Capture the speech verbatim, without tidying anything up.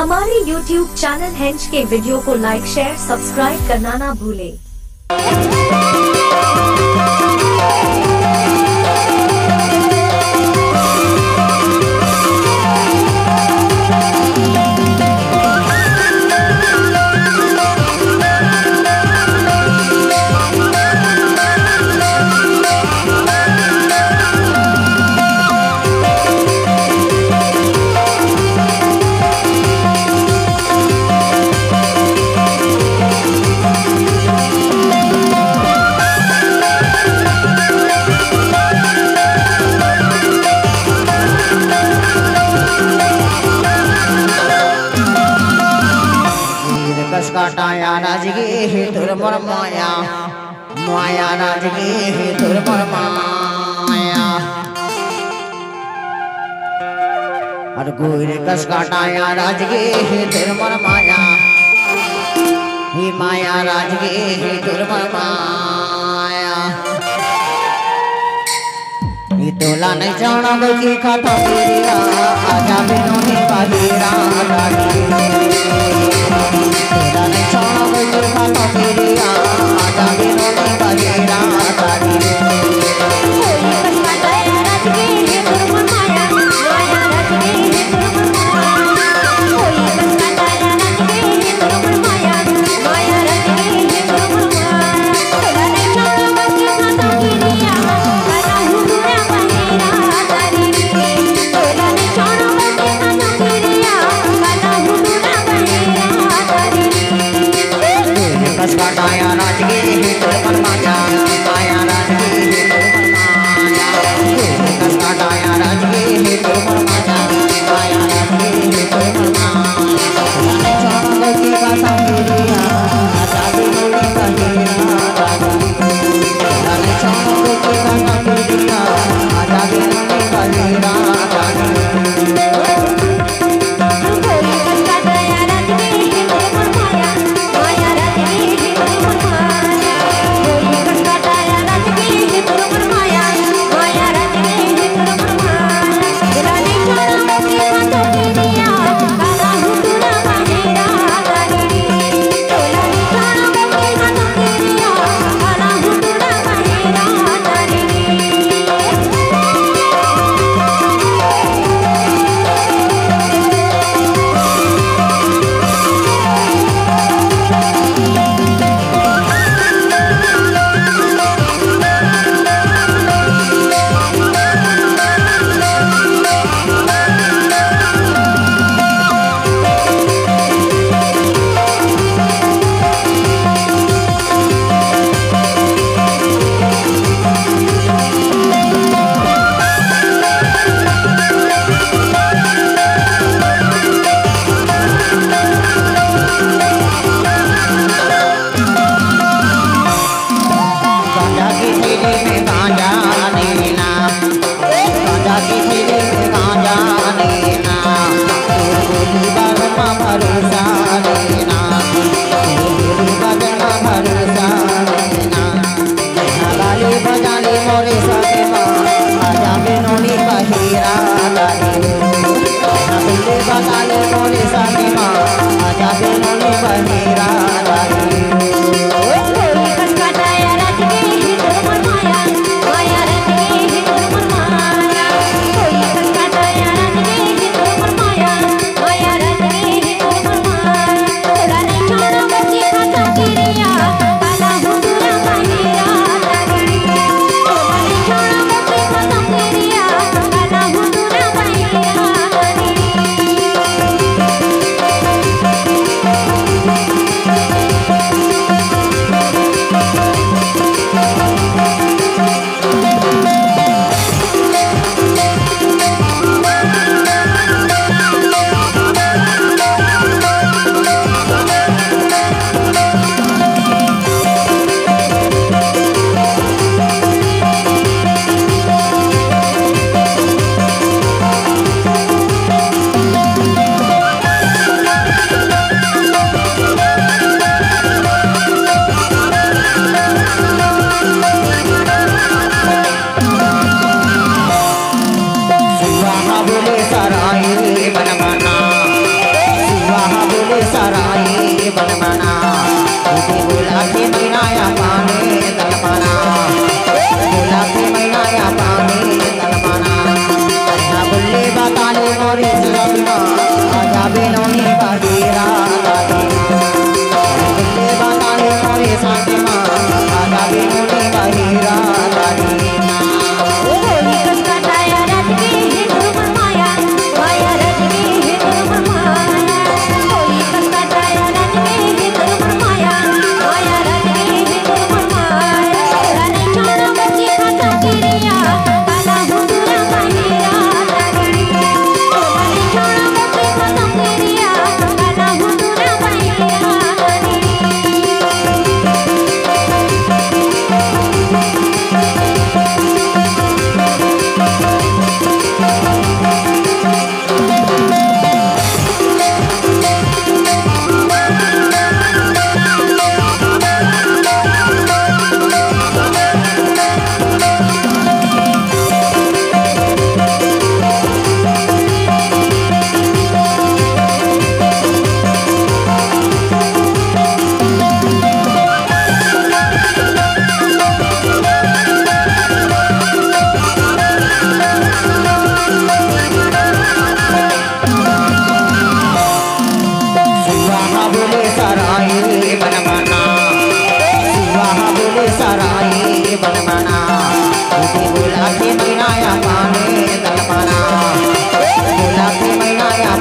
हमारे YouTube channel हेंच के वीडियो को लाइक, शेयर, सब्सक्राइब करना ना भूलें। कस काटाया राजगी हे तोर मोर माया, माया राजगी हे तोर मोर माया। अरे गोरी कस काटाया राजगी हे तोर मोर माया, हे माया राजगी हे तोर मोर माया। ये तोला नहीं जाना बल्कि खाता तेरिया, आजा बिनोनी बाजीरा रानी। तोला नहीं जाना बल्कि खाता तेरिया, आजा बिनोनी बाजीरा रानी। बन बना, उठे बोला के मैना या पानी तल बना, बोला के मैना या पानी तल बना। अच्छा बोले बताले मोरे सुरत मा, आजा बिनोनी बहिरा दादी। बोले बताले मोरे साथ मा, आजा बिनोनी बहिरा दादी। सुहा बोले सराय बन बना, सुहा बोले सराय बन बना। उठे बोला के मैना या पानी तल बना, बोला के मैना या